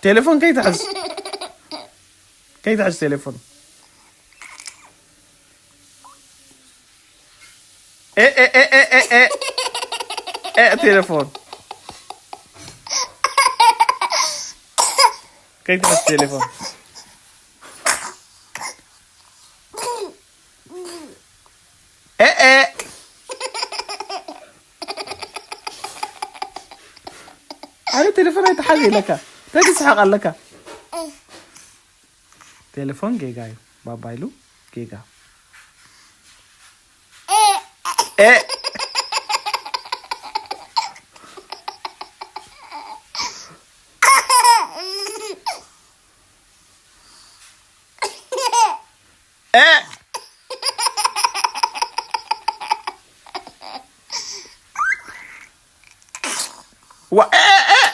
ቴሌፎን ከይትሕዝ፣ ከይትሕዝ ቴሌፎን። ኤ፣ ኤ፣ ኤ፣ ኤ፣ ኤ፣ ኤ። ኤ፣ ቴሌፎን። ከይትሕዝ ቴሌፎን። ኤ፣ ኤ። ኣነ ቴሌፎን ኣይትሓዝ ኢለካ። እንታይ ትስሓቕ ኣለካ? ቴሌፎን ጌጋ እዩ። ባባ ኢሉ ጌጋ። ኤ። ኤ። ዋ፣ ኤ፣